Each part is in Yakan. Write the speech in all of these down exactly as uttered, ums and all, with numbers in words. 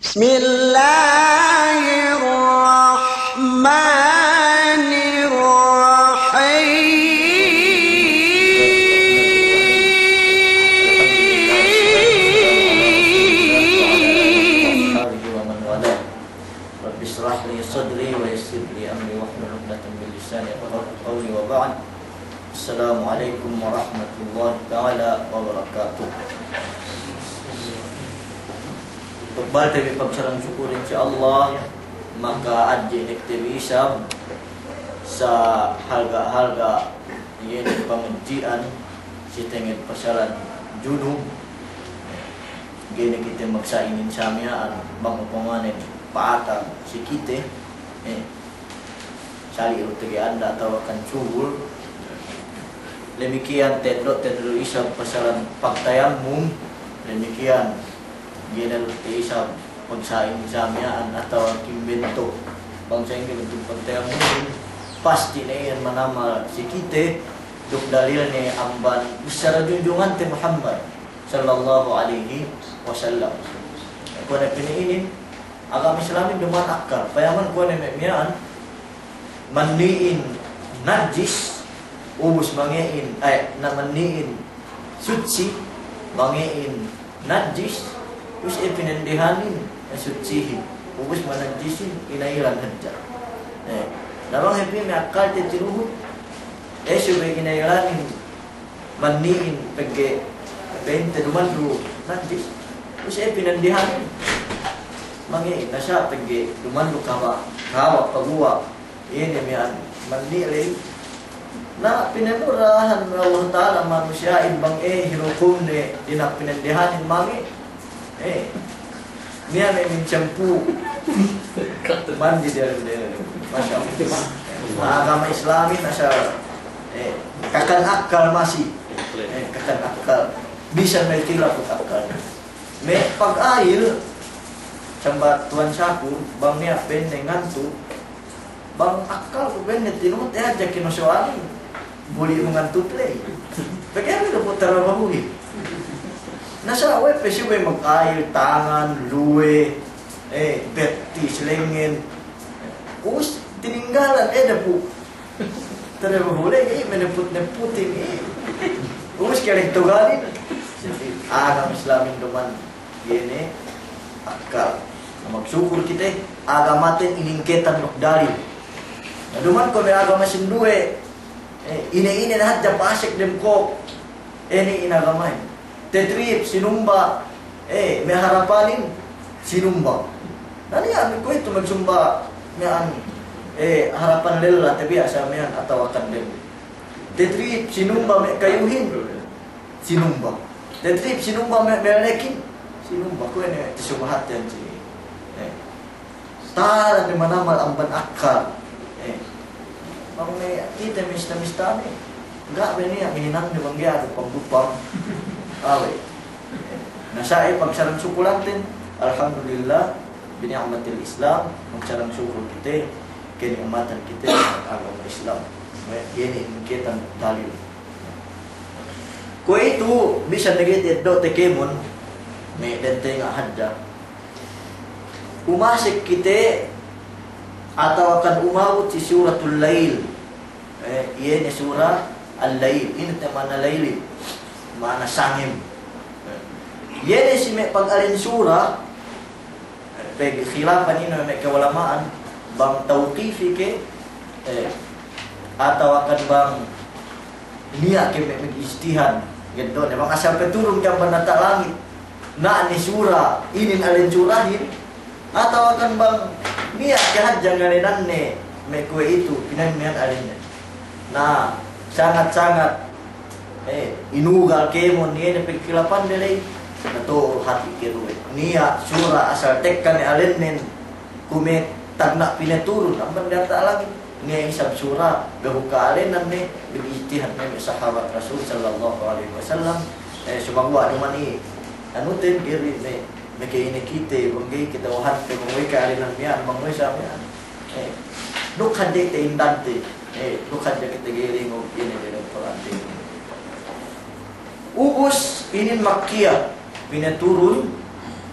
بسم الله الرحمن الرحيم. ومن والاه. رب اشرح لي صدري ويسر لي أمري واحلل عقدة من لساني يفقهوا قولي وبعد. Assalamu alaikum warahmatullahi ta'ala wabarakatuh. Tukbalte bi pagsarang-sukulin si Allah, maka hadje ne kite bi isab sa halga'-halga' iye ne pangadji'an si tenged pasalan junub. Ga'i ne kite magsa'ingin sa miya'an bang upamanen pa'atag si kite, eh, sali' du tege anda atawa kan subul. Damikkiyan teddo'-teddo' isab pasalan pagtayammum. Damikkiyan ga'i ne du te isab pagsa'ingin sa miya'an atawa kimbento. Bang sa'ingge bentuk pagtayammum, pasti ne iyan manamal si kite, duk dalilne amban bissara junjungante Muhammad sallallahu alaihi wasallam. Kuwe' ne pa'in inin, agama Islamin duma'in akkal. Payaman kuwe' ne me' miya'an, mandi'in najis, ubus mange'in, ay, na mandi'in sutsi, mange'in najis, ubus e pinandihanin, e sutsihin, ubus manajjisin, inailan hadja. Eh, na bang hep me' akkalte tinuhut, e subey inailanin mandi'in pegge' pente duma'in du najis. Ubus e pinandihanin. Mange'in, na sa' pegge' duma'in du kaba', kaba' paguwa'. Ine miya'an mandi' ley. Na pinamurahan Allah Ta'ala manusiya'in bang e hinukumne dina'ak pinandihanin mange'. Eh. Niya' me' mincampu. Mandi diya' ley. Masya Allah. Agama Islamin asal, eh, kakan akkal masi. Eh, kakan akkal. Bisan me' kilap akkal. Me' pag'ayil, sambat tuwan saku, bang niya' penne ngantu', bang akkal ku penne tinuhut e hadja kinoso'alin. Buli' mu ngantu' ley. Pegge' me' du pu' tarabahuhin. Na sa' we' pe subey mag'ayil tangan, luwe, eh, bettis, lengngen. Ubus tininggalan, eh, da pu'. Tarabahu ley, eh, meneput-neputin, eh. Ubus keleng tugalin. Agama Islamin duma'in. Iye ne akkal. Na magsukul kite, agamaten iningketan duk dalil. Na duma'in kuwe' me' agama sinduwe, eh, ine-ine ne hadja pasek dem ko', eh, ine-ine agamahin. Tetrip, sinumba, eh, me' harapanin, sinumba. Na niya' me' kuwe'itu magsumba, me' anu, eh, harapan lella, tabiya' sa miya'an atawa kan dem. Tetrip, sinumba me' kayuhin. Sinumba. Tetrip, sinumba me', me' lekin. Sinumba, kuwe' ne tisubahat yan si. Eh. Tahala' ne manamal amban akkal. Eh. Bang me' kite mista-mista ne. Ga' be niya' mihinang ne bang ga'i du pagdupang. Awe'. Eh. Na sa' e pagsarang-sukulanten. Alhamdulillah. Bi ni'matil Islam. Pagsarang-sukul kite. Keni'matan kite. Agama Islam. Eh. Iye ne iningketan dalil. Kuwe'itu, bisan ne ga'i teddo' te kēmon, me' dentenga' hadja. Umasek kite, atawa kan umabut si Suratul Lail. Eh, iye ne Sura Al-Lail. Ine te ma'ana lailin? Ma'ana sangem. Iye ne si me' pag'alin sura, pegge' khilafan inin me' ka'ulama'an, bang tawqifi ke, eh, atawa kan bang niya' ke me' mag'ijtihad, geddo' ne, bang asal pe turun ke amban data' langit, na' ne sura, inin alen surahin, atawa kan bang niya' ke hadja ngalenanne me' kuwe'itu, pina'in miya'an alenne. Na, sangat-sangat Eh, inugal kēmon iye ne pagkhilafande ley, nato'o hati' keduwe. Niya' sura asal tekka ne alennen, kuwe' tagna' pinaturun, amban diyata' langit. Niya' isab sura, behu ka'alenan ne, mag'ijtihad ne me' sahabat Rasul sallallahu alaihi wasallam. Eh, sumaguwa' duma'in iye. Anuten, diri ne, me' ke ine kite, bang ga'i kite wahante, bang ga'i ka'alenan miya'an, bang ga'i sa miya'an. Eh, duk hadja te indante, eh, duk hadja kite ga'i lingug ine dem Kur'an te. Ubus inin Makkiya, pinaturun,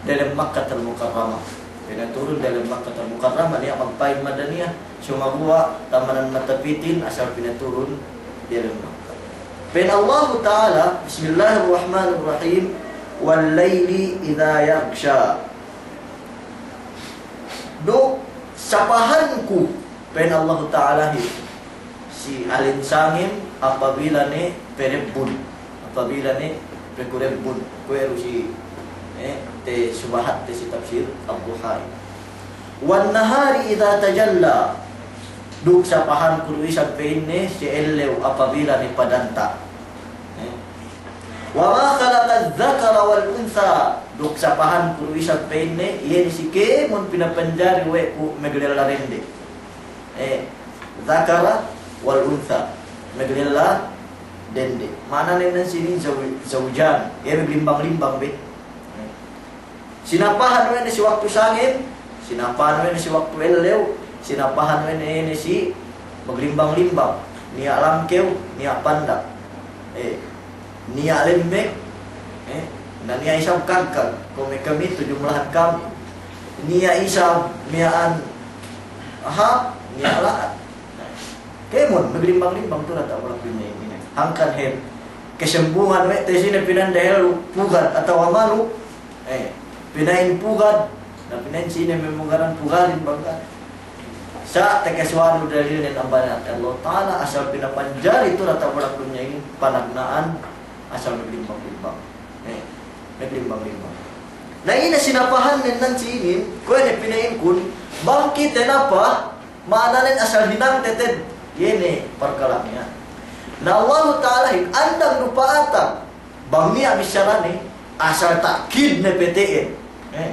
diyalem Makkatal Mukarramah. Pinaturun diyalem Makkatal Mukarramah, niya' magpa'in Madaniyah, sumaguwa' tamanan matapitin asal pinaturun diyalem Makkah. Pa'in Allahu Ta'ala, Bismillahir Rahmanir Rahim, "Wal layli idha yaghsha." Duk sapahanku, pa'in Allahu Ta'ala hi, si ālen sangem apabila ne perebbun, apabila ne pekurebbun, kuwe' du si, eh, te subahat te si tafsir Ad-Duha. "Wan nahari idha tajalla." Duk sapahanku du isab pa'inne si ellew apabila ne padanta'. Eh. "Wa ma khalaqadh dhakara wal untha." Duk sapahanku du isab pa'inne, iye ne si kēmon pinapanjari we' ku maglella dende. Eh, dhakara wal untha. Maglella dende. Ma'ananen nan sinin zaw-, zawjan. Iye maglimbang-limbang be. Sinapahan we' ne si waktu sangem, sinapahan we' ne si waktu ellew, sinapahan we' ne si maglimbang-limbang, niya' langkew, niya' pandak. Eh, niya' lemmek, eh, na niya' isab kagkag, kuwe' me' kami tu jumlahan kami. Niya' isab miya'an, aha, niya' la'at. Kēmon, maglimbang-limbang tu diyata' bulak dunya inin. Hangkan hep, kasambungan we' te sine pinandahel pugad atawa manuk, eh, pina'in pugad, na pina'in sine me' mugaran pugadin bang kan. Sa' takasuwanu dalilnen amban Allah Ta'ala, asal pinapanjari tu diyata' bulak dunya inin panagna'an, asal maglimbang-limbang. Eh, maglimbang-limbang. Na ine sinapahannen nan si inin, kuwe' ne pina'inkun, bang kite napa, ma'ananen asal hinang te'ed, iye ne parkala' miya'an. Na Allahu Ta'alahin andang du pa'atag, bang niya' bissarane, asal ta'kid ne pe te'ed. Eh.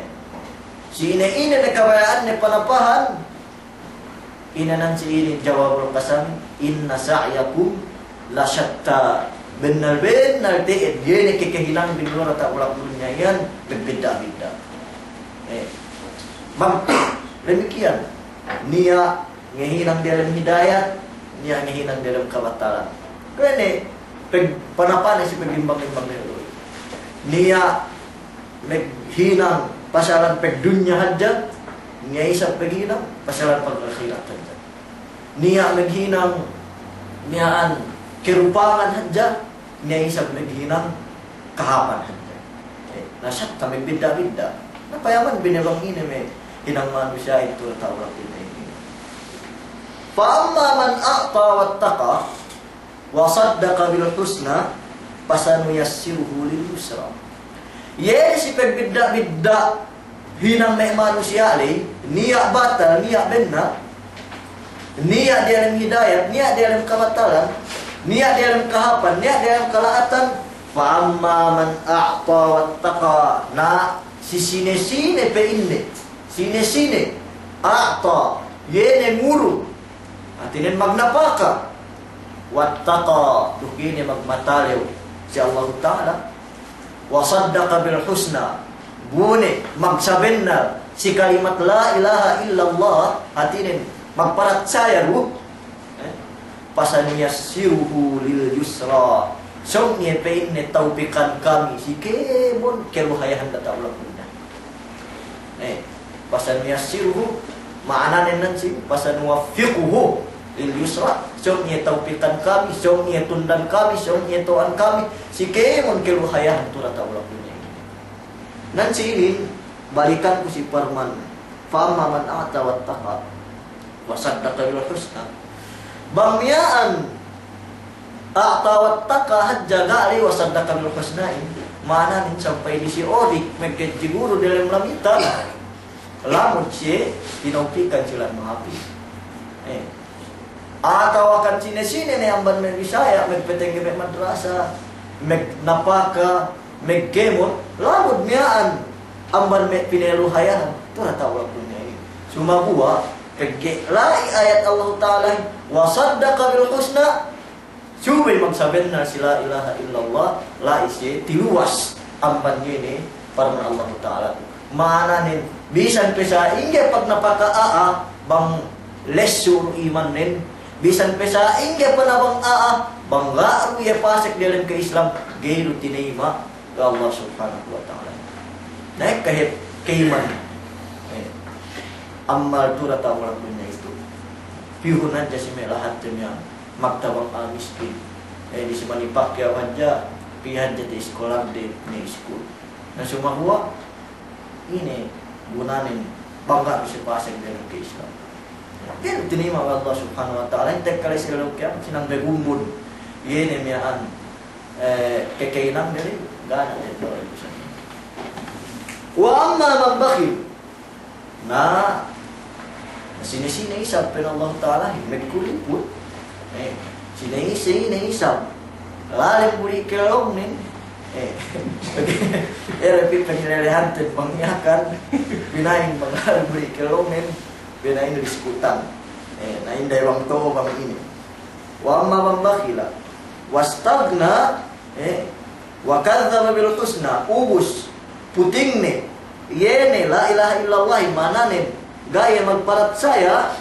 Si ine-ine ne kabaya'anne panapahan, ine nan si inin jawabul qasam, "Inna sa'yakum lashatta." Bennal-bennal te'ed, iye ne kakahinang bin diyata' bulak dunya iyan, magbidda'-bidda'. Eh. Bang, damikkiyan. Niya' ngahinang diyalem hidayat, niya' ngahinang diyalem kabatalan. Kuwe' ne, pag-, panapane si paglimbang-limbang ne lu. Niya' maghinang pasalan pagdunya hadja, niya' isab maghinang pasalan pag-ahirat hadja. Niya' maghinang miya'an karupangan hadja, niya' isab maghinang kahāpan hadja. Eh, na shatta magbidda'-bidda'. Na payaman bi ne bang ine me' hinang manusiya'in tu diyata' bulak dunya inin. Fa amma man a'ta wattaqa, wa saddaqa bil husna, fasanuyassiruhu lil yusra. Iye ne si pagbidda'-bidda' hinang me' manusiya' ley, niya' batal, niya' bennal, niya' diyalem hidayat, niya' diyalem kabatalan, niya' diyalem kahāpan, niya' diyalem kala'atan. Fa amma man a'ta wattaqa, na si sine-sine pa'inne, sine-sine, a'ta, iye ne ngurung, hātinen magnapaka, wattaqa, duk iye ne magmatalew si Allahu Ta'ala, wa saddaqa bil husna, bu ne magsabennal si kalimat la ilaha illallah, hātinen magparatsaya du, eh, fasanuyassiruhu lil yusra. Sōng iye pa'inne tawpikan kami si kēmon kaluhayahan diyata' bulak dunya. Eh, fasanuyassiruhu, ma'ananen nan si, fasanuwaffiquhu lil yusra. Sōng iye tawpikan kami, sōng iye tundan kami, sōng iye to'an kami si kēmon kaluhayahan tu diyata' bulak dunya inin. Nan si inin, balikanku si parman, fa amma man a'ta wattaqa, wa saddaqa bil husna. Bang miya'an a'ta wattaqa hadja ga' ley wa saddaqa bil husna in. Ma'ananen sampay di si Odik, maggadji guru diyalem Lamitan. Lamud siye, tinawpikan si Lamitan mahāpis. Eh. Atawa kan sine-sine ne amban me' Bisaya, magpatengge me' madrasa, magnapaka, magkēmon, lamud miya'an amban me' pinaluhayahan tu diyata' bulak dunya inin. Sumaguwa', pegge' la'i ayat Allahu Ta'ala, wa saddaqa bil husna, subey magsabennal si la ilaha illallah, la'i siye tiluwas amban iye ne parman Allahu Ta'ala. Ma'ananen, bisan pe sa'ingge pagnapaka a'a, bang lessu du imannen, bisan pe sa'ingge panabang a'a, bang ga' du iye pasek diyalem ke-Islam, ga'i du tinayima' we' Allah Subhanahu wa Ta'ala. Na ekka hep, Kayman, eh, ammal tu diyata' bulak dunya itu. Pihun hadja si me' lahatte miya'an, magtabang a'a miskin. Eh, di si manipak kew hadja, pī hadja te iskolande ne iskul. Na sumaguwa', ine gunanen bang ga' du si pasek diyalem ke Islam. Ga'i tinayima' we' Allah Subhanahu wa Ta'ala, inte kale si ellew kiyamat, sinang begumbun. Iye ne miya'an, eh, kakahinang diri, ga' ne te doa itu sa. Wa amma man bakhil. Na, sine-sine isab pa'in Allahu Ta'ala, magkuriput. Eh, sine-sine isab lalem buli' kellongnen. Eh, ere pi pangilelehanten bang Yakan, pina'in bang lalem buli' kellongnen, pina'in riskutan. Eh, na inday bang to'o bang ine. Wa amma man bakhila wastaghna, eh, wa kadzdzaba bil husna, ubus, putingne, iye ne la ilaha illallah, ma'ananen, ga'i magparatsaya,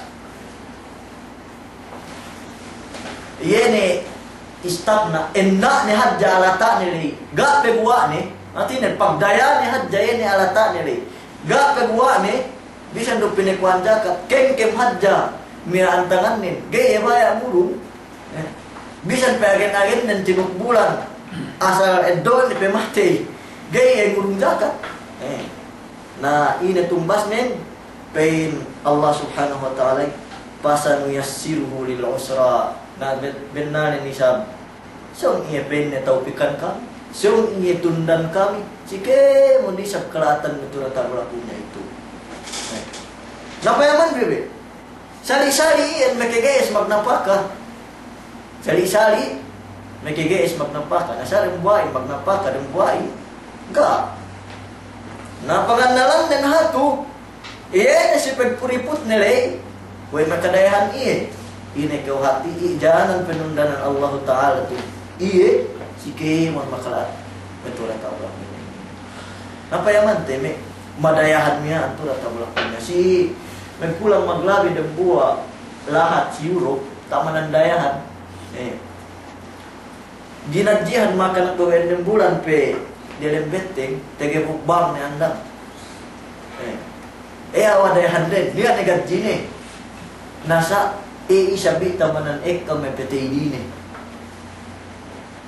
iye ne istaghna, enna'ne hadja alata'ne ley, ga' paguwa'ne, hātinen pagdayane hadja iye ne alata'ne ley, ga' paguwa'ne, bisan du pinekuwan jakat, kengkem hadja miya'an tangannen, ga'i iye baya' ngurung. Eh, bisan pe agen-agennen tinukbulan, asal eddo'ne pe matey, ga'i iye ngurung jakat. Eh, na ine tumbasnen, pa'in Allah Subhanahu wa Ta'ala, fasanuyassiruhu lil usra. Na ben-, bennalnen isab, sōng iye pa'inne tawpikan kami, sōng iye tundan kami, si kēmon isab kala'atan me' tu diyata' bulak dunya itu. Eh, na payaman bi be. Sali'-sali' iyan makage'es magnapaka. Sali'-sali' makage'es magnapaka. Na sa' dembuwa'i magnapaka, dembuwa'i ga'. Na pangannalannen hatu, iye ne si pagkuriputne ley, we' makadayahan iye. Ine kew hati, i' janan panundanan Allahu Ta'ala tu. Iye, si kēmon makala'at me' tu diyata' bulak dunya. Na payamante me' madayahan miya'an tu diyata' bulak dunya. Si magkulang maglabi dembuwa' lahat si Europe, tamanan dayahan. Eh. Ginadjihan makanak duwe ennem bulan pe diyalem betteng, taga bukbang ne andang. Eh. Eh, awa dayahanden, niya' ne gadjine. Na sa', eh, isab bi tamanan ekka me' patey dine.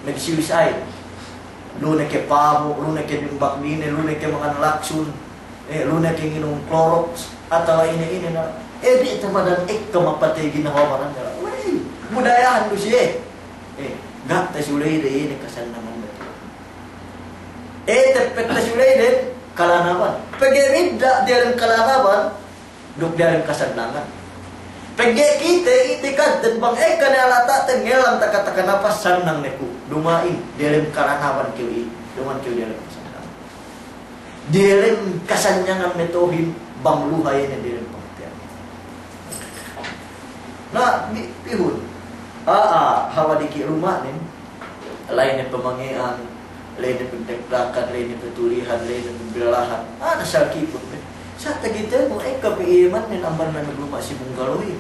Nag-suicide. Lu ne ke pabu', lu ne ke dimbak dine, lu ne ke mangan laksun, eh, lu ne ke nginum Clorox, atawa ine-ine na. Eh, bi' tamanan ekka mapatey ginhawa baran nila. Wey, budayahan du siye. Eh, ga' tasuleyde ine kasannangan betul. Eh, teppet tasuleyde kalanaban. Pegge' bidda' diyalem kalanaban, duk diyalem kasannangan. Pegge' kite itikadten bang ekka ne alata'ten ngellang taka-taka napas sannang ne ku. Duma'in diyalem kalanaban kew i', duma'in kew diyalem kasannangan. Diyalem kasannangan me' to'ohin bang luha iye ne diyalem pangateyan. Na, bi-, pihun. A'a, hawal diki' luma'nen. La'i ne pamange'an, la'i ne pagdakdakan, la'i ne patulihan, la'i ne pagbilahan. Ah, na sakit put ne. Sa' takite mu ekka pe iye mannen amban me' magluma' si bungalohin.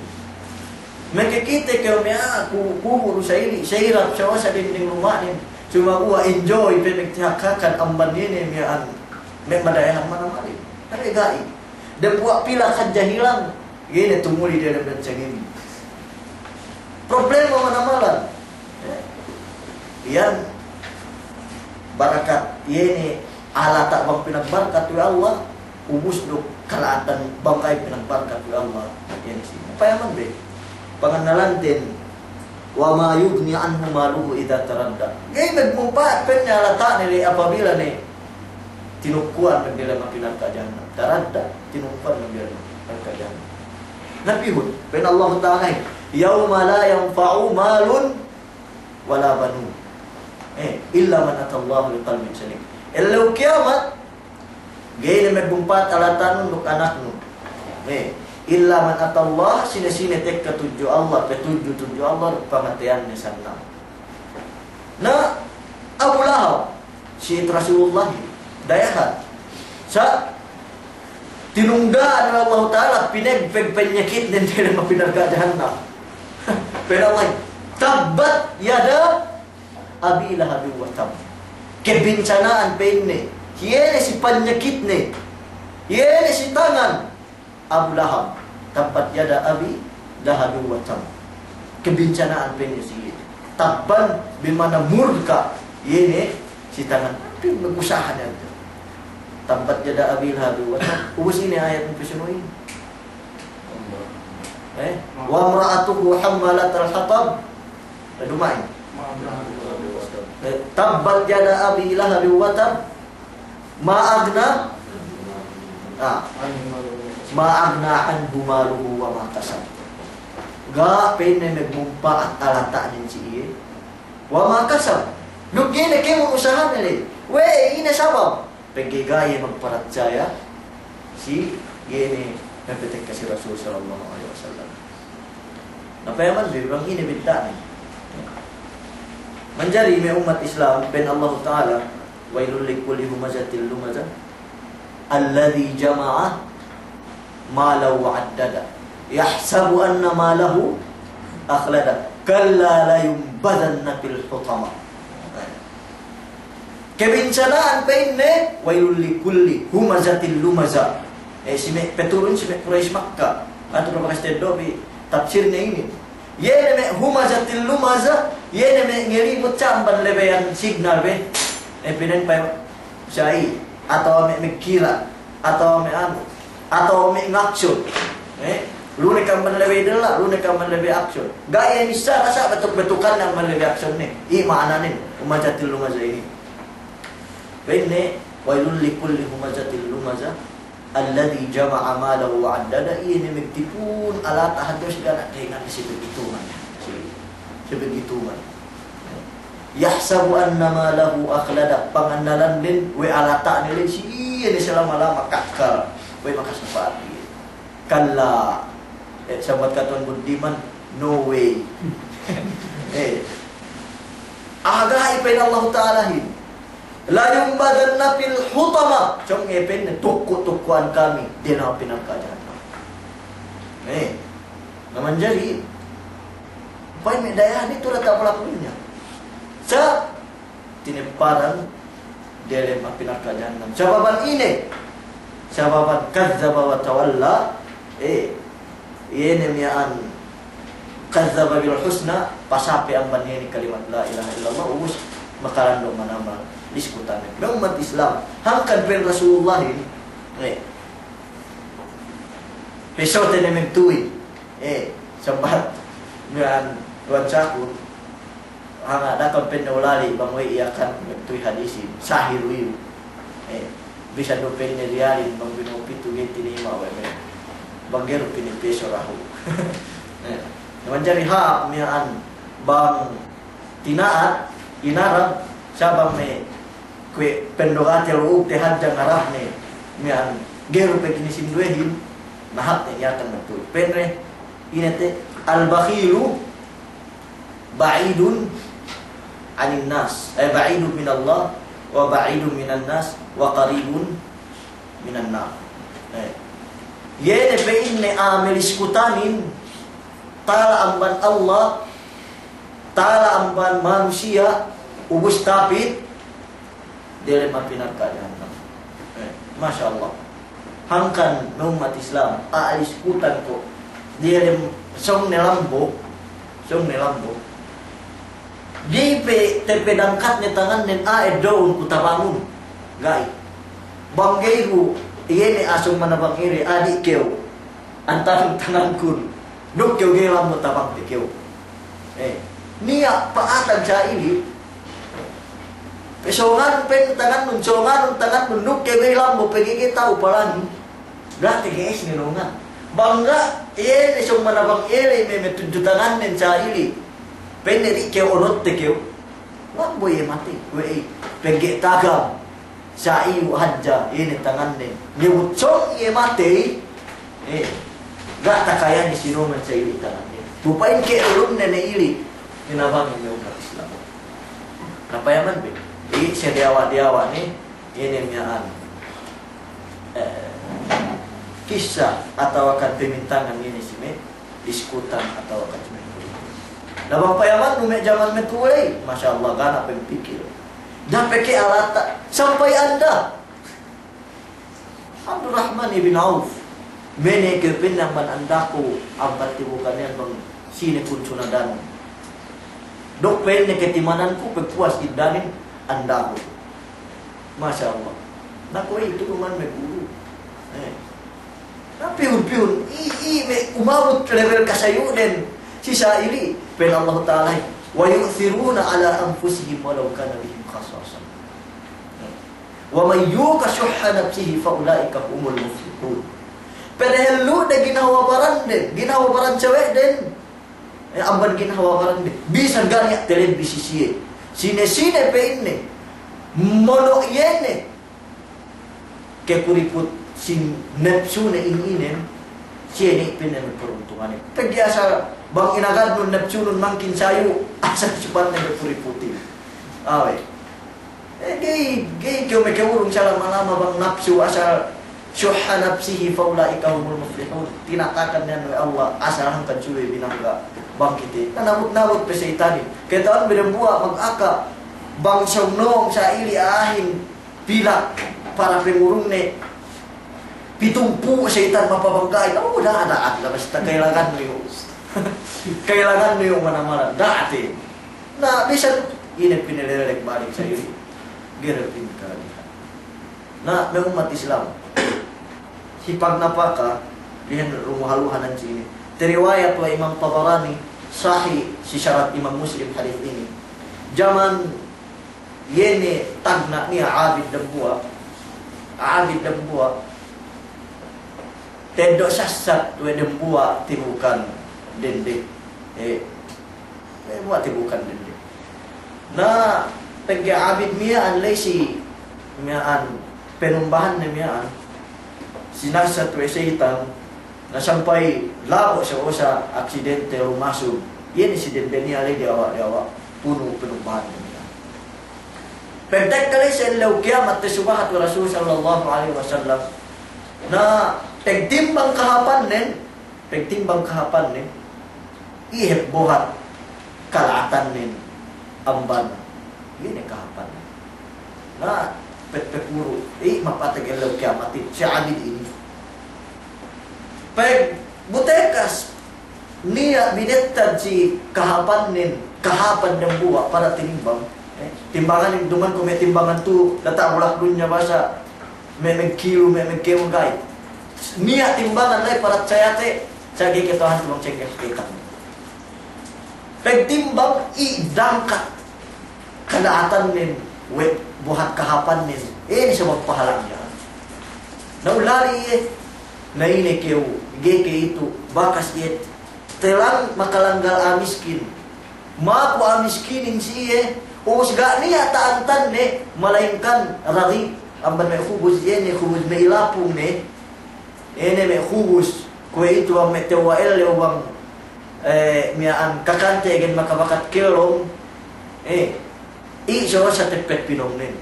Makakite kew me' a'a ku-, kubu' du sa ili', sa irap, sa wasa dinding luma'nen. Sumaguwa' enjoy pe magtihak-hakan amban ine miya'an me' madayahan manamalin. Tabi ga'i. Dembuwa' pilak hadja hilang. Ga'i ne tumuli diyalem dancangin. Problema manamalan. Eh, iyan barakat, iye ne alata' bang pinagbarkat we' Allah, ubus duk kala'atan bang ga'i pinagbarkat we' Allah. Iye ne si. Payaman be. Pangannalanten, wa ma yughni anhu maluhu idza taradda. Ga'i magmumpa'at pa'inne alata'ne le apabila ne tinukku'an magdiyalem api narka' jahannam. Taradda, tinukku'an magdiyalem api narka' jahannam. Na pihun, pa'in Allahu Ta'ala, yawma la yanfa'u malun wala banun. Eh, illa man atallaha biqalbin salim. Ellew kiyamat, ga'i ne magmumpa'at alata'nun duk anaknun. Eh, illa man atallaha, sine-sine tekka tudju Allah, patudju tudju Allah, duk pangateyanne sannang. Na, Abu Lahab, si Rasulullah, dayahan. Sa', tinungga'an we' Allahu Ta'ala, pinegpeg panyakitnen diyalem api narka' jahannam. Pa'in Allah, tabbat yada abi lahabin wa tabb. Kabinsana'an pa'inne, iye ne si panyakitne. Iye ne si tangan Abu Lahab. Tabbat yada Abi Lahabin wa tabb. Kabinsana'an pa'inne si iye. Tabban bima'na murka. Iye ne si tangan. Pinagusahan iyan. Tabbat yada Abi Lahabin wa tabb. Ubus ine ayat mu pisunuhin. Eh? Wa imra'atuhu hammalatal hatab. Eh, duma'in. Eh, tabbat yada Abi Lahabin wa tabb. Ma aghna, ah, ma aghna anhu maluhu wa ma kasab. Ga' pa'inne magmumpa'at alata'nen si iye. Wa ma kasab. Duk ga'i ne kēmon usahane le. We', ine sabab? Pegge' ga' iye magparatsaya si iye ne mapatekka si Rasul sallallahu alaihi wasallam. Na payaman bi bang ine bidda'nen. Manjari me' ummat Islam, pa'in Allahu Ta'ala, "Wailul likulli humazatil lumazah, alladhi jama'a malan wa addada, yahsabu anna malahu akhlada, kalla layunbadhanna fil hutama." Kabinsana'an pa'inne, "Wailul likulli humazatil lumazah." Eh, si me' paturun, si me' Quraysh Makkah. Atu du bakas teddo' bi tafsirne inin. Iye ne me' humazatil lumazah, iye ne me' ngalibut sa' amban labeyan signal be. Eh, pa'inne pa'in sa'i, atawa me' magkira, atawa me' anu, atawa me' ngaksyon. Eh, lu ne ke amban labeyan della', lu ne ke amban labeyan aksyon. Ga' iye missā, sa' batuk-batukan amban labeyan aksyon ne. I' ma'ananen, humazatil lumazah inin. Pa'inne, "Wailul likulli humazatil lumazah, alladhi jama'a malan wa addada." Iye ne magtipun alata' hadja, si ga' ne tahinang si paghitungan. Si, si paghitungan. "Yahsabu anna malahu akhlada." Pangannalannen we' alata'ne le si iye ne salama-lama kakkal. We' makasapa'at iye. Kalla. Eh, sabat katuwan buddiman, no way. Eh. Aga pa'in Allahu Ta'alahin. Layunbadhanna fil hutama. Sōng iye pa'inne, tukku-tukkuhan kami diyalem api narka' jahannam. Eh. Na manjari, pa'in me' dayahan itu diyata' bulak dunya. Sa' tinepparan diyalem api narka' jahannam. Sababan ine? Sababan kadzdzaba wa tawalla. Eh, iye ne miya'an kadzdzaba bil husna, pasape amban iye ne kalimat la ilaha illallah, ubus makalandu' manamal diskutan. Me' ummat Islam, hangkan pa'in Rasulullahin, eh, pesote ne magtuwi, eh, sabat miya'an tuwan saku, hanga' da'a kam pa'inne ulali' bang we' Yakan magtuwi hadisin, sahiru iyu. Eh, bisan du pa'inne riyalin bang bino'o pitu ga'i tinayma' we' me'. Bang ga'i du pa'inne peso dahu'. Eh, manjari hāp miya'an bang tina'at, inarab, sa' bang me' kuwe' pendogate lu'u te hadja ngarabne, miya'an ga'i du pe kinisinduwehin, na hāp ne Yakan magtuwi. Pa'inne, ine te, al-bakhilu ba'idun 'anin nas, eh, ba'idun minallah, wa ba'idun minan nas, wa qaribun minan nar. Eh. Iye ne pa'inne a'a maliskutanin, tala amban Allah, tala amban manusiya', ubus tapit diyalem api narka' jahannam. Eh, Masya Allah. Hangkan me' ummat Islam, a'a liskutan ko' diyalem sōng ne lambo, sōng ne lambo. Ga'i pe tepe dangkatne tangannen, a'a eddo'un ku tabangun. Ga'i. Bang ga'i du, iye ne a'a sōng manabang ere, a'a di' kew antarun tangankun. Duk kew ga'i lambo tabangte kew. Eh, niya' pa'atan sa' ili'. Pe sōnganun pe tangannun, sōnganun tangannun, duk kew ga'i lambo pegge' ga'i ta'u palangin. Ga' tege'es ne nongan. Bang ga', iye ne sōng manabang ele me' metudju tangannen sa' ili'. Pa'inne di' kew onotte kew. Lambo iye matey, we'ey, pegge' tagam. Sa' iyu' hadja, ine tangannen. Ngebut sōng iye matey, eh, ga' takayane si nongan sa' ili' tangannen. Bu pa'in ke ulunne ne ili', inabangin me' ummat Islam. Na payaman be, i' se diyawa'-diyawa' ne, ine miya'an. Eh, kissa atawa kan pemintangan ine si me' diskutan atawa kajuma'in. Na bang payamannu me' jaman matu'u ley, Masya Allah, ga' ne pempikil. Da'a pe ke alata', sampay anda. Abdurrahman ibn Auf, mene ke pa'inne amban andaku, amban tibukan iyan bang sine kun sunadan. Duk pa'inne ketimananku pagpuwas iddanin andaku. Masya Allah. Na kuwe'itu kuman me' guru. Eh. Na pihun-pihun, i, i, me' umabut level kasayu'den si sa'ili, pa'in Allah Ta'ala, "Wa yu'thiruna ala anfusihim walau kana bihim khasasah. Wa man yuqa shuhha nafsihi fa ulaika humul muflihun." Pedehellu'de ginhawa barande, ginhawa baran sawe'den. Eh, amban ginhawa barande. Bisan ga' niya' telebbi si siye. Sine-sine pa'inne mono' iye ne ke kuriput sin nepsune in inen, siye ne pa'inne me' peruntungannen. Pegge' asal bang inagadnun nepsunun mangkin sayu, asal supanne me' kuriputin. Awe'. Eh, ga'i, ga'i kew mekewurung salama-lama bang napsu asal shuhha nafsihi fa ulaika humul muflihun. Tinatakan iyan we' Allah asal hangkan subey binangga' bang kite. Na nabut-nabut pe seyitanin. Kata'uhanbi dambuwa' magaka bang sōng-nōng sa'ili a'ahin pilak para pengurungne. Pitumpū' seyitan mapabangga'i. Oh, da'a, da'a, da'a, basta kailangannu iyu'. Kailangannu iyu' mana-mana. Da'a te. Na, bisan ine pinelelek balik sa'ili. Gere pin kalagihan. Na, me' ummat Islam. Hipag napaka, lihan rumuhaluhanan sini. Teriwayat we' Imam Tabarani, sahih si sarat Imam Muslim hadis ini. Jaman iye ne tagna' niya' abid dambuwa', abid dambuwa'. Teddo' sassat we' dambuwa' tibukan dende. Eh, eh, buwa' tibukan dende. Na, pegge' abid miya'an ley si miya'an penumbahanne miya'an. Sinassat we' seyitan, na sampay labo' sa osa aksidente lumasug. Iye ne si dende niya' ley diyawa', diyawa' punu' penumbahanne miya'an. Pagtekka ley si ellew kiyamat, tesubahat we' Rasul sallallahu alaihi wasallam. Na, pagtimbang kahapannen, pagtimbang kahapannen, iye hep buhat kala'atannen amban, iye ne kahapannen. Na, pet-, pekuru, i, mapateg ellew kiyamatin, si abid ini. Pag butekas, niya' binettad si kahapannen, kahapan dambuwa' para tinimbang. Eh, timbangan, duma'in ku me' timbangan tu, data' bulak dunya basa, me', me' kilu, me', me' kemu ga'i. Niya' timbangan la'i para sayate, sa' ga'i kata'uhan tu bang sengge hakikat. Pagtimbang i dangkat kala'atannen we' buhat kahapannen, eh, ini sabab pahala'an. Na ulali iye, na ine kew, ga'i ke itu, bakas iye, telang makalanggal a'a miskin. Maku a'a miskinin si iye, ubus ga' niya' ta'antanne, malaingkan ragi, amban me' khubuz iye ne, khubuz me' ilapung ne, Ine me' khubus, kuwe'itu bang me' tewwa' ellew bang, eh, miya'an kakante egen makabakat kellong, eh, i' so sa teppet pinongnen.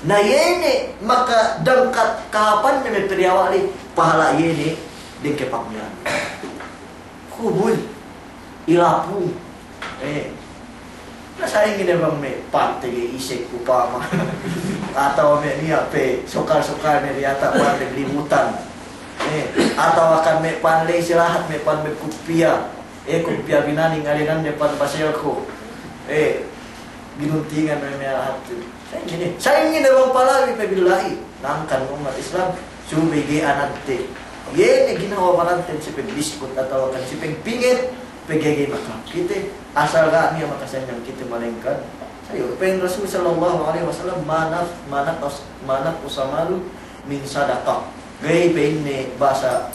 Na iye ne makadangkat kahapanne me' pediyawa' ley, pahala' iye ne dengke pagmiya'an. Khubus. Ilapung. Eh. Na sa'ingge ne bang me' pan tege isek upama. Atawa me' niya' pe sokal-sokal ne diyata' pan me' limutan. Eh. Atawa kan me' pan ley si lahat me' pan me' kupiya. Eh, kupiya binaning alinan ne pan baselko. Eh. Ginuntingan me' me' lahat tu. Sa'ingge ne, sa'ingge ne bang palabi pe billahi. Na hangkan ummat Islam, subey ga'i anante. Iye ne ginhawa baranten si pagbiskut atawa kan si pagpinget, pegge' ga'i makahap kite, asal ga' niya' makasanyang kite malaingkan. Sayu, pa'in Rasul sallallahu alaihi wasallam, "Ma naf-, ma naqas-, ma naqasa malun min sadaqah." Ga'i pa'inne basa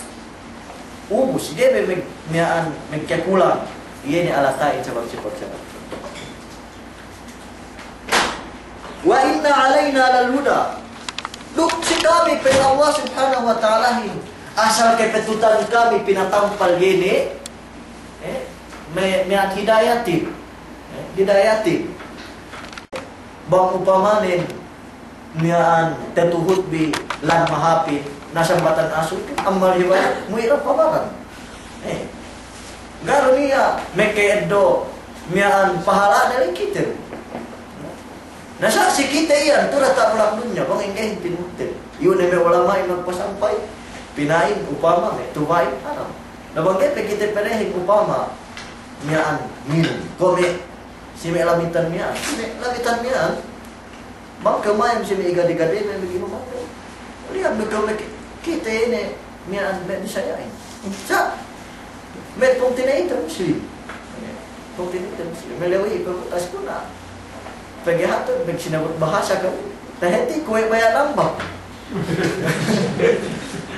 ubus, ga'i me-, me-, miya'an magkakulang. Iye ne alata'in sabab si pagsadaka. Wa inna alaina lal huda. Duk si kami, pa'in Allah Subhanahu wa Ta'alahin, asal kepetutan kami pinatampal iye ne, eh, me-, miya'an hidayatin. Eh, hidayatin. Bang upamanen, miya'an tetuhut bi lan mahapin, na sambatan asu, ammal hiwaya, muwi' ra pabaran. Eh. Ga'i du niya' meke eddo' miya'an pahala'ne ley kite. Na sa' si kite iyan, tu diyata' bulak dunya, bang enggehin tinuhut te. Iyu' ne me' ulama'in magpasampay, pina'in upama me' tuba'in haram. Na bang ga'i pe kite perehin upama miya'an nginum, kuwe' me' si me' lamitan miya'an, si me' lamitan miya'an, bang kew mayam si me' igadi-gadi me' maginu bang kew. Lihat me' kew me' ki-, kite ine miya'an me' Bisaya'in. Sa' me' pungtina'ite Muslim. Pungtina'ite Muslim. Me' lewi pe butas kuna. Pegge' hatu, pegge' sinabut bahasa kami. Taheti kuwe' baya' nambah.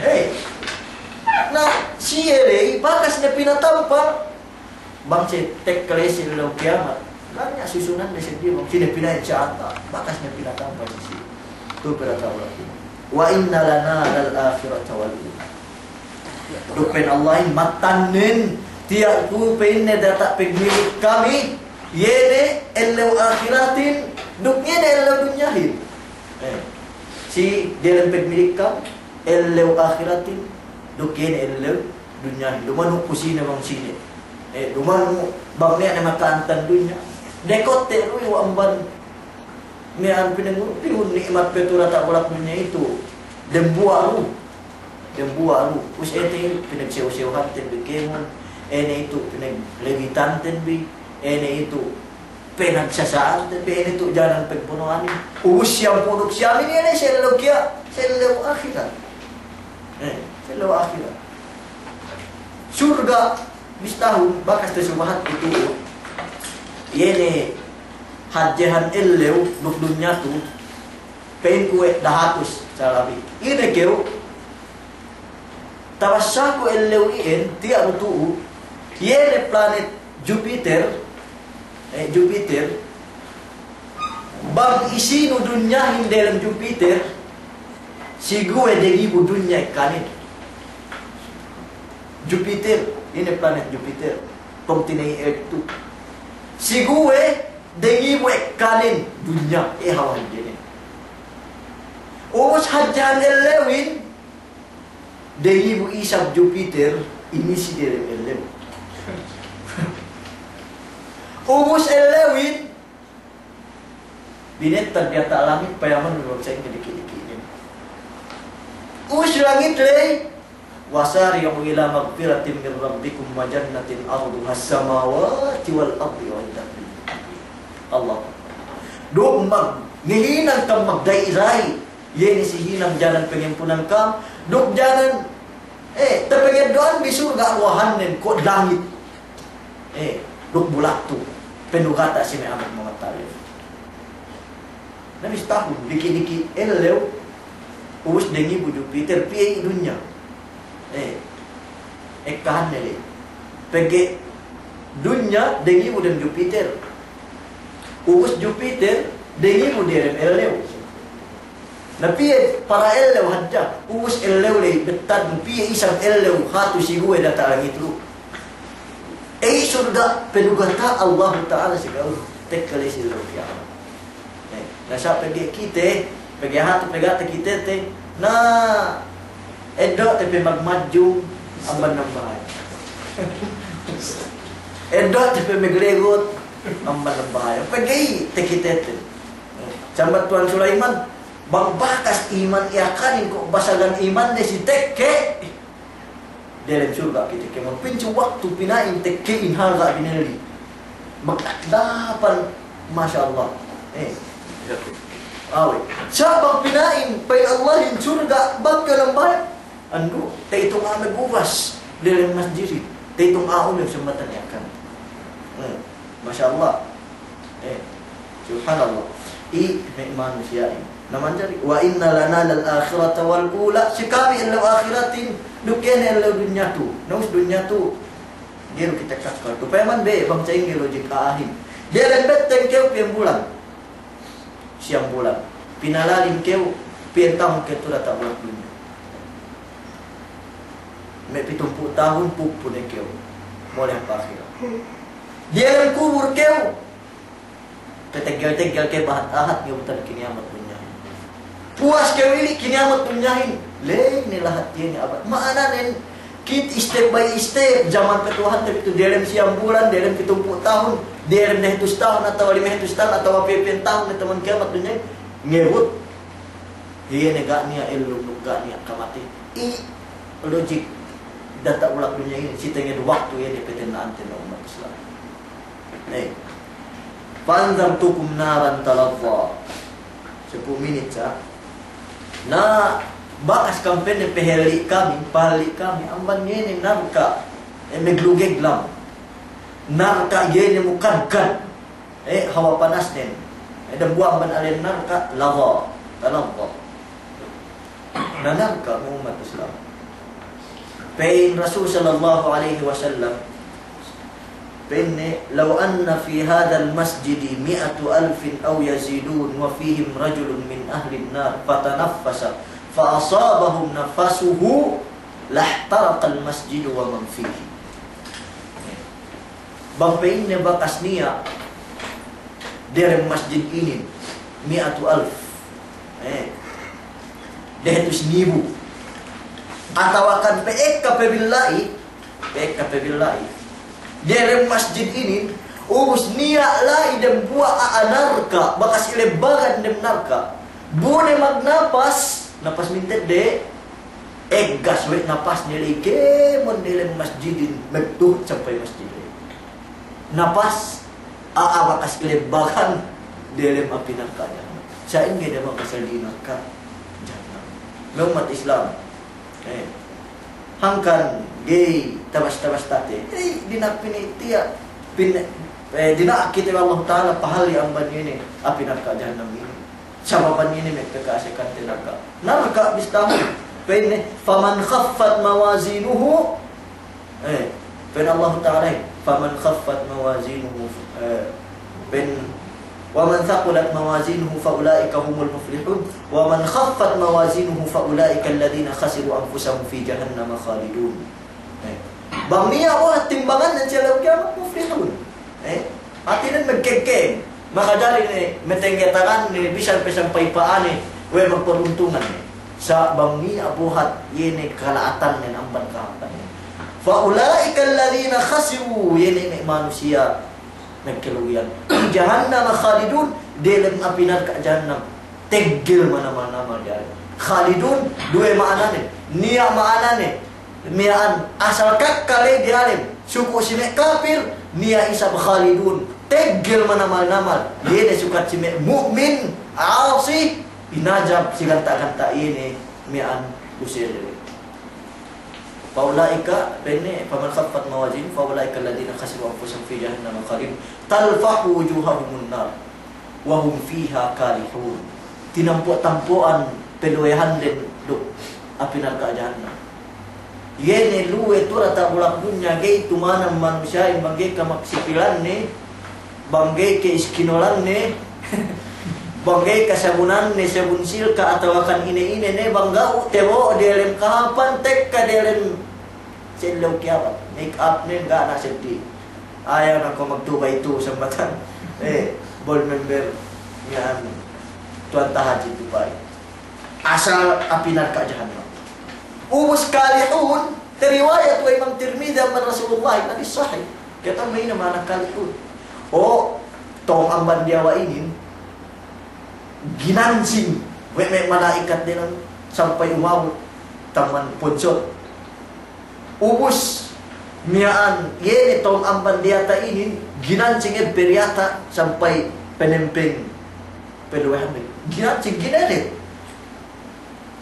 Eh. Na, siye ley, bakas ne pinatampal. Bang siye tekka ley si ellew kiyamat. Bang niya' susunan ne seddi, bang siye ne pina'in si ata. Bakas ne pinatampal si siye. Tu' pinatampal. Wa inna lana lal akhirata wal ula. Duk pa'in Allahin, mattannen, tiya' ku pa'inne diyata' pagmilik kami, iye ne ellew ahiratin, duk iye ne ellew dunyahin. Eh, si diyalem pagmilik kam, ellew ahiratin, duk iye ne ellew dunyahin. Duma'in ku sine bang sine. Eh, duma'in bang niya' ne maka'antan dunya. Dekotte du iyu' amban miya'an pinangurupihun ni'mat pe tu' diyata' bulak dunya itu. Dembuwa' du. Dembuwa' du. Ubus ēte pinagsew-sewhanten bi kēmon, ēne itu pinaglegitanten bi, ēne itu pinagsasa'anten bi, ēne itu janan pagpunu'anin. Ubus siyampū' duk siyamin iye ne si ellew kiya-, si ellew ahirat. Eh, si ellew ahirat. Surga', bistahun, bakas te subahat itu. Iye ne hadjehan ellew duk dunya tu. Pa'inku we' dahatus salabi. Ine kew, tabassaku ellew iyan, tiya' du tu'u, iye ne planet Jupiter, eh, Jupiter, bang isinu dunyahin delem Jupiter, siguwe' dengibu dunya ekkanen. Jupiter, ine planet Jupiter, pungtina'i Earth tu. Siguwe' dengibu ekkanen dunya, eh, hawal hadjenen. Ubus hadjehan ellewin, dengibu isab Jupiter, inisi delem ellew. Ubus ellewin, binettad diyata' langit, payamanun we' sa'ingge diki'-diki'nen. Ubus langit ley, وسارعوا إلى مغفرة من ربكم وجنة عرضها السماوات والأرض أعدت للمتقين. Allah. Duk mag-, ngahinang kam magda'i-da'i. Iye ne si hinang janan pangampunan kam. Duk janan, eh, tapangeddo'an bi surga' luwahannen ko' langit. Eh, duk bulak tu. Panugata' si me' anak mamatalif. Na bistahun, diki'-diki' ellew, ubus dengibu Jupiter, piye i' dunya. Eh, ekkahanne le. Pegge' dunya, dengibu dem Jupiter. Ubus Jupiter, dengibu dem ellew. Na piye para ellew hadja, ubus ellew le, bettad piye isab ellew, hatu siguwe' diyata' langit lu. Eh, surga', panugata' Allahu Ta'ala si ka'u, tekka le si ellew kiyamat. Eh, na sa' pegge' kite, pegge' hatu pegge' te kite te, na eddo' te pe magmadjung, amban nambahayang. Eddo' te pe maglegot, amban nambahayang. Pegge' i' te kite te. Sambat Tuwan Sulaiman, bang bakas iman iyakanin ko' basagan iman ne si tekke'. Delem surga' kite kēmon, pinsu waktu pina'in tekke'in halga' binelli. Magdapan, masya Allah. Eh. Awe'. Sa' bang pina'in, pa'in Allahin surga', bang kew nambahayang. Andu', ta'itung a'a magubas delem masjidin. Ta'itung a'a umil sambatan iyakan. Eh. Masya Allah. Eh, subhanallah. I' me' manusiya'in. Na manjari, وإن لنا للآخرة والأولى. Si kami ellew ahiratin, duk iye ne ellew dunya tu. Na ubus dunya tu, ga'i du kite kakkal tu. Payaman be, bang sa'ingge lojik a'ahin. Delem betteng kew piyen bulan. Siyam bulan. Pinalalin kew, piyen tahun kew tu diyata' bulak dunya. Me' pitumpū' tahun puppu ne kew. Mole' hap ahirat. Diyalem kubul kew. Tateggel-teggel kew bahat-ahat ngebutan kiniyamat dunyahin. Puwas kew ili' kiniyamat dunyahin. Ley ne lahat iye ne abad. Ma'ananen, kite step by step, jaman katuwahante bi tu diyalem siyam bulan, diyalem pitumpū' tahun, diyalem dahatus tahun, atawa limahatus tahun, atawa piye-piyen tahun ne taman kiyamat dunyahin. Ngebut. Iye ne ga' niya' ellum duk ga' niya' kamatey. I lojik diyata' bulak dunya inin, si tenged waktu iye ne patenna'anten, me' ummat Islam. Eh. Fa anzartukum naran talazza. Sampū' minit sa. Na bakas kam pa'inne pahalli' kami, pahalli' kami, amban iye ne narka', eh, maglugeg lam. Narka' iye ne mukadkad. Eh, hawa panasnen. Eh, dambuwa' amban alen narka', lazza, talazza. Na narka', me' ummat Islam. Pa'in Rasul sallallahu alaihi wasallam, pa'inne, "Law anna fi hadzal masjidi mi'atu alfin aw yazidun wa fihim rajulun min ahlin nar fatanaffasa fa asabahum nafasuhu lahtaraqal masjidu wa man fihi." Bang pa'inne bakas niya' delem masjid inin, mi'atu alf. Eh. Dehatus ngibu. Atawakan pe ekka pe billa'i, pe ekka pe billa'i. Delem masjid inin, ubus niya' la'i dambuwa' a'a narka', bakas ilebbagan dem narka'. Bu ne magnapas, napas mintedde', eggas we' napasne la'i kēmon delem masjidin, magtuhut sampay masjid la'i. Napas, a'a bakas ilebbagan delem api narka' jahannam. Sa'ingge de bang asal dina'ak jahannam. Me' ummat Islam. Eh. Hangkan ga'i tabas-tabas tate. Eh, dina'ak pini tiya'. Pin-, eh, dina'ak kite we' Allahu Ta'ala pahalli' amban inin api narka' jahannam inin. Sababan inin me' kakasekan te narka'. Narka' bistahun. Pa'inne, "Faman khaffat mawazinuhu." Eh, pa'in Allahu Ta'ala, "Faman khaffat mawazinuhu," eh, pa'in, "Wa man thaqulat mawazinuhu fa ulaika humul muflihun, wa man khaffat mawazinuhu fa ulaika alladhina khasiru anfusahum fi jahannama khalidun." Eh, bang niya' buhat timbangannen si ellew kiyamat, muflihun. Eh, hātinen magkēg-kēg. Makajari ne, matengge tanganne, bisan pe sampay pa'ane, we' magparuntungan ne. Sa' bang niya' buhat, iye ne kala'atannen amban kahāpannen. Fa ulaika alladhina khasiru, iye ne me' manusiya' magkalugihan. Fi jahannama khalidun, delem api narka' jahannam. Teggel manamal-namal diyalem. Khalidun, duwe ma'anane. Niya' ma'anane, miya'an asal kakkal la'i diyalem. Suku' si me' kapir, niya' isab khalidun. Teggel manamal-namal. Iye ne sukat si me' mu'min, asi, inajab si ganta'-ganta' iye ne miya'an duse ley. Fa ulaika, pa'inne, faman khaffat mawazinuhu, fa ulaika alladhina khasiru anfusahum fi jahannama khalidun. Talfahu wujuhahumun nar. Wa hum fiha kalihun. Tinampo'-tampo'an paluwehanden duk api narka' jahannam. Iye ne luwe tu diyata' bulak dunya ga'i tumanam manusiya'in bang ga'i kamaksipilanne, bang ga'i kaiskinolanne, bang ga'i kasabunanne, sabun silka' atawakan ine-ine ne, bang ga'i tabo'o delem kahāpan tekka delem si ellew kiyamat, make up ne ga' ne seddi. Ayaw ne ko' magtubay tu sambatan. Eh, board member miya'an tuwan tahajjud tu pa'in. Asal api narka' jahannam. Ubus kalihun, tariwayat we' Imam Tirmidhi amban Rasulullah, hadis sahih. Kata'uhan me' ine ma'ana kalihun. O, tong amban diyawa' inin, ginansing we' me' mala'ikat diyalem sampay umabut taman punsut. Ubus miya'an, iye ne tong amban diyata' inin, ginansing e pe diyata' sampay panempeng paluwehan me'. Ginansing, ginelet.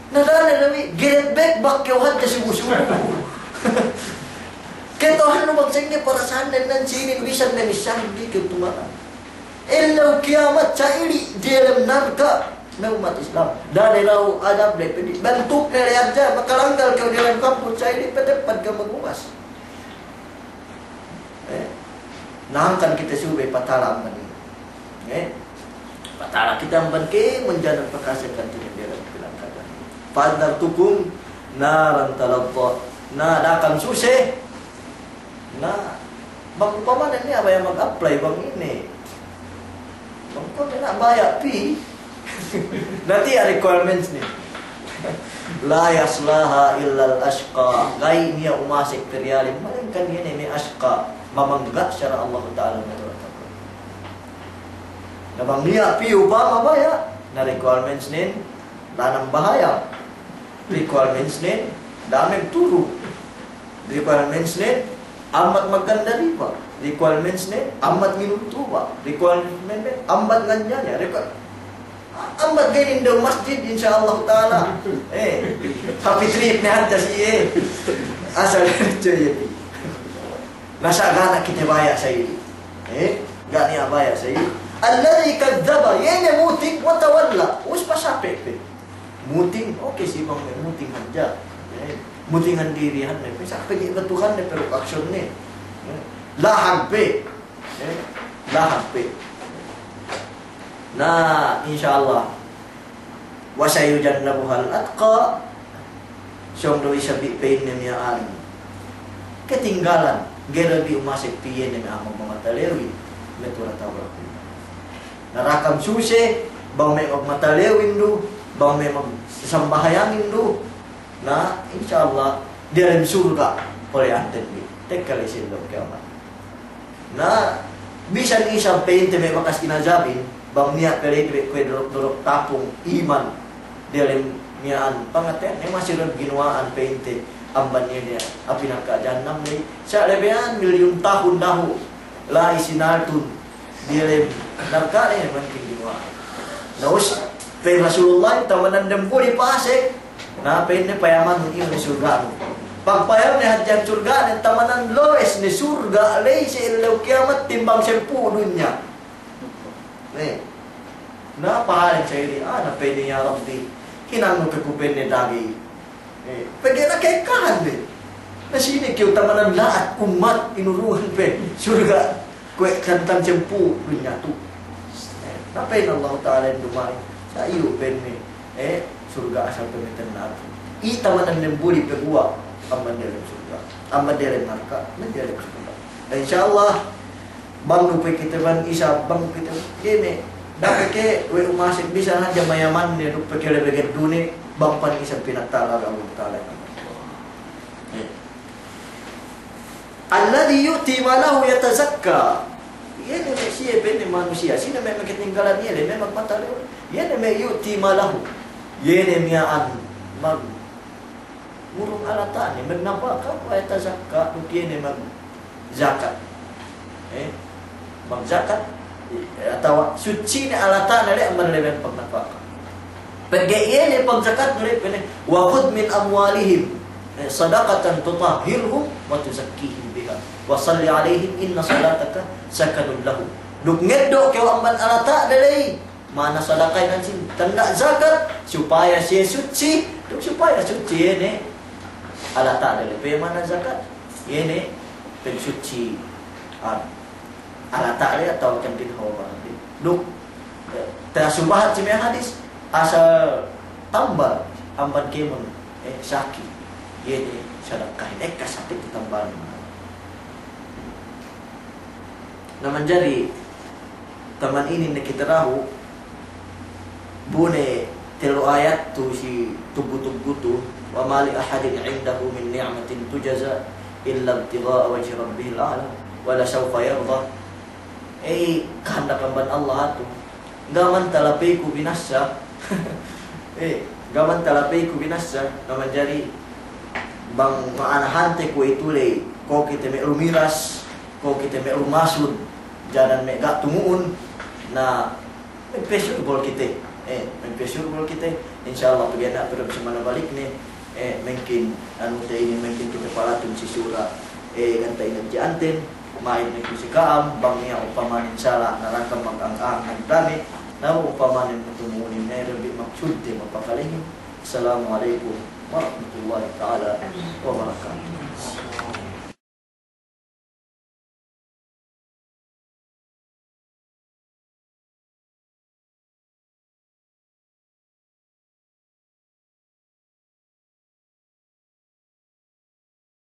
Na da'a ne lawi, ginelet bek bak kew hadja subu-subu. Kata'uhannu bang sa'ingge parasahannen nan sinin, bisan ne missahid ga'i kew tumanam. Ellew kiyamat sa'ili' diyalem narka', me' ummat Islam. Da'a ne law adab le pedi. Bantuk ne le hadja, makalanggal kew diyalem kampus sa'ili' pateppad kew maguwas. Eh? Na hangkan kite subey patala amban inin. Eh? Patala kite amban kēmon janan pakasekan tinen diyalem pilang kadan. Fa anzartukum naran talazza. Na da'a kam suse. Na, bang upamane niya' baya' mag-apply bang ine. Bang kuwe' niya' baya' pī. Na tiya' requirements ne. La yaslaha illal ashqa. Ga'i niya' umasek pe diyalem, malengkan iye ne me' ashqa, mamangga' sara' Allahu Ta'ala me' tolak. Na bang niya' pī upama baya', na requirements nen, Lanam bahaya. Requirements nen, damem turu. Requirements nen, ambat magganda riba. Requirements nen, ambat minum tuba. Requirements nen, ambat nganjanya. Requir-, ambat ga'i inin daw masjid, insya Allah ta'ala. Eh, happy trip ne hadja si, eh. Asal cuy. Nasa' ga' ne kite baya' sa inin. Eh, ga' ne baya' sa inin. Alladhi kadzdzaba, iye ne muting, wa tawalla. Us pasape' pe. Muting, oke si bang me' muting hadja. Eh, mutingan dirihan ne pe, sa' pegge' ga' Tuhan ne pe duk action ne. Eh, lahag pe. Eh, lahag pe. Na, insya Allah. Wa sayujannabuhal atqa. Sōng du isab bi pa'inne miya'an ketinggalan, ga'i du bi umasek pī iye ne me' a'a magmatalewin, me' tu'u diyata' naraka. Narakam suse, bang me' magmatalewin du, bang me' magsambahayangin du. Na, insya Allah, diyalem surga' pole'anten bi. Tekka la'i si ellew kiyamat. Na, bisan isab pa'inte me' bakas inajabin, bang niya' pe la'i du kuwe' dolok-dolok tapung iman diyalem miya'an pangateyan, ne masi du ginuwa'an pa'inte amban iye ne api narka' jahannam la'i. Sa' lebeyan milyun tahun dahu' la'i sinaltun diyalem narka' ne mangkin ginuwa'an. Na us, pa'in Rasulullah, tamanan dem buli pasek, na pa'inne payamanun iyu ne surga'nu. Pagpayamne hadja surga'ne, tamanan lowes ne surga' la'i si ellew kiyamat timbang sampū' dunya. Ne. Na pahalin sa inin, ah, na pa'inne, "Ya Rabbi, hinangnu ke ku," pa'inne, "dagi." Eh, pegge' naka'ekkahan ne. Na sine kew tamanan la'at ummat inuruhan pe surga' kuwe' kantang sampū' dunya tu'. Eh, na pa'in Allahu Ta'ala duma'in, sa' iyu pa'inne, eh, surga' asal pe me' tennatu. Iye tamanan dem buli paguwa' amban diyalem surga', amban diyalem narka', amban diyalem surga'. Na insya Allah, bang du pe kite ban isab, bang kite, iye ne, da'a pe ke we' umasek bisan hadja mayamanne, duk pe ke lebe geddu ne, bang pan isab pinatala' we' Allahu Ta'ala. Alladhi yu'ti malahu yatazakka. Iye ne me' siye pa'inne manusiya', sine me' ketinggalan iye ne me' magmatalew. Iye ne me' yu'ti malahu. Iye ne miya'an mag- ngurung alata'ne, magnapaka, wa yatazakka, duk iye ne magjakat. Eh, magjakat, eh, atawa suci ne alata'ne le amban leben pagnapaka. Pegge' iye ne pagjakatne le pa'inne, "Wa khudh min amwalihim, eh, sadaqatan tutahhiruhum wa tuzakkihim biha, wa salli alaihim inna salataka sakanun lahum." Duk ngeddo' kew amban alata'de ley, ma'ana sadakahin hadja, tanda' jakat, supaya siye suci, duk supaya suci iye ne alata'de ley. Pe ma'ana jakat, iye ne pagsuci, ah, alata'de atawa kan bin hawa barangde. Duk, eh, tasubahat si me' hadis, asal tambal amban kēmon, eh, saki, iye ne sadakahin, ekka saki tambalne. Na manjari, taman inin ne kite dahu', bu ne tellu ayat tu si tuggu-tuggu tu, "Wa ma li ahadin indahu min ni'matin tujza illa ibtigha'a wajhi rabbihil a'la, wa la sawfa yarda." Eh, kahandak amban Allah tu. Ga' man talapeyku binassa. Eh, ga' man talapeyku binassa. Na manjari bang ma'anahante kuwe'itu ley, ko' kite me' lumiras, ko' kite me' lumasud, janan me' ga' tumu'un, na magpesurgol kite. Eh, magpesurgol kite. Insya Allah, pegge' ne pe du si manabalikne. Eh, mengkin, anu, te inin mengkin kite palatun si sura', eh, ganta' inadji'anten, ma'id ne ku si ka'am, bang niya' upamanen sala', narakam mag-ang-ang, nagdame', na upamanen matumu'unin, ne, lebbi maksudte mapakalehin. Assalamu alaikum warahmatullahi ta'ala wabarakatuh.